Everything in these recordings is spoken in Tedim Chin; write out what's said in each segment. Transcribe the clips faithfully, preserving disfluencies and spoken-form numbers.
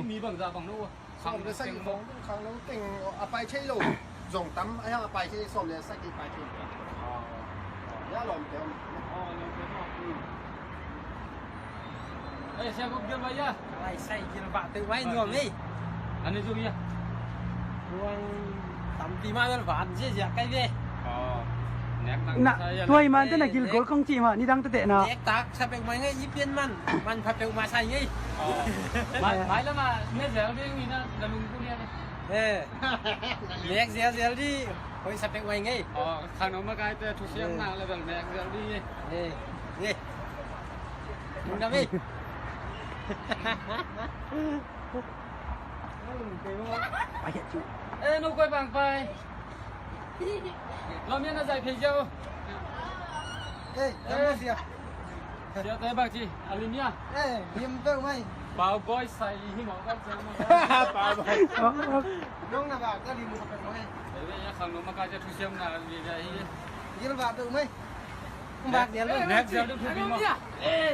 Mi bangzah bang lo uh. Sawm le sagih khawng khang lo teng a pai thei lo. Zong tam a hiang a pai thei, sawm le sagih pai thei. Ya lawmte om. Ei, sia guk gil vai ya. Lai sai gil vai teuh mai nuam ei. Ani zuk ya. Kuang tampi mah bel van ziahziah kai ve. Na tuai man te na gilgol kong cih mah nidang tete na. Nek tak sa peuh mai ngei, i pian man man pha peuh mah sai ngei. Mai, mai lama ne zel ding ina na lungkul ya. Nek zel zel di. Hoih sa peuh mai ngei. Khangno makaite thusiamna le bel nek zel di. Lungdam ei. Eh, no koi bang pai. Lam yan a zai phei ziau. Eh, sia. Sia te bang ci, a lim ya. Eh, lim peuh mai. Pau boy sai hi mawk bang sia mawk. Pau boy. Dong na bak ka lim peuh mai. Eh, ya khangno makaite thusiamna lim ya hi. Lim peuh mai. Bak dial lo. Nek dial lo.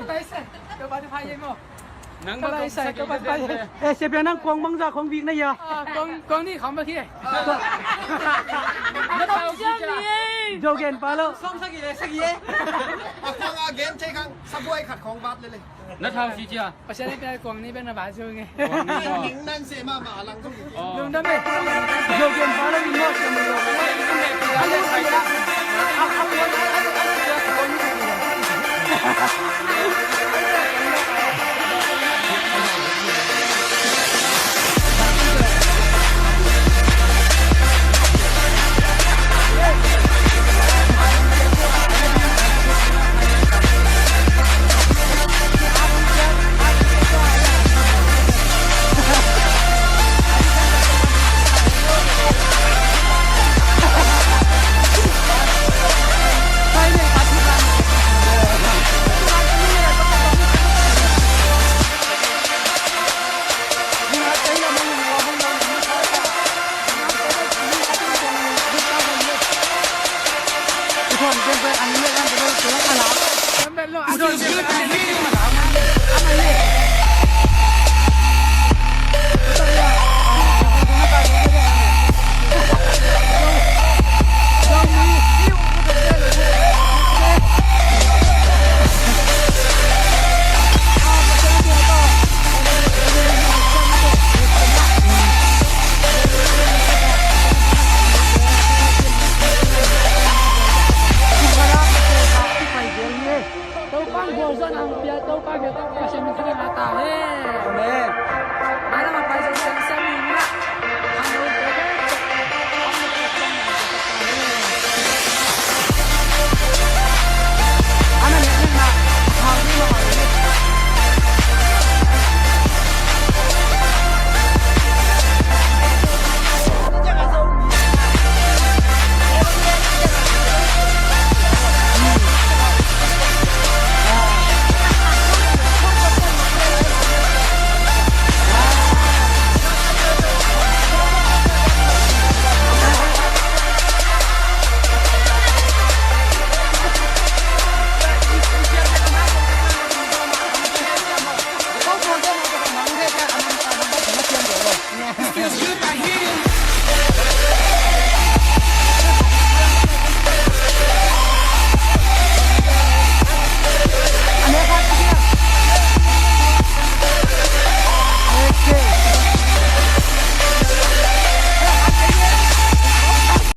Pai sai. Ka ba tu pai mo. Nang ba sai ka ba pai. Eh, sia piang nang kuang bangzah khong bik na ya. Kuang, kuang ni khong ba khi. Na thau si cia. Zo gen pa lo. Sawm sagih le sagih e. A kuang a gen thei khang sabuai khat khong bat le le. Na thau si cia. Pasian ni pia kuang ni bek na ba zo nge. Kuang ni ning nan se ma ma lang zo. Lungdam ei. Zo gen pa lo ni mo.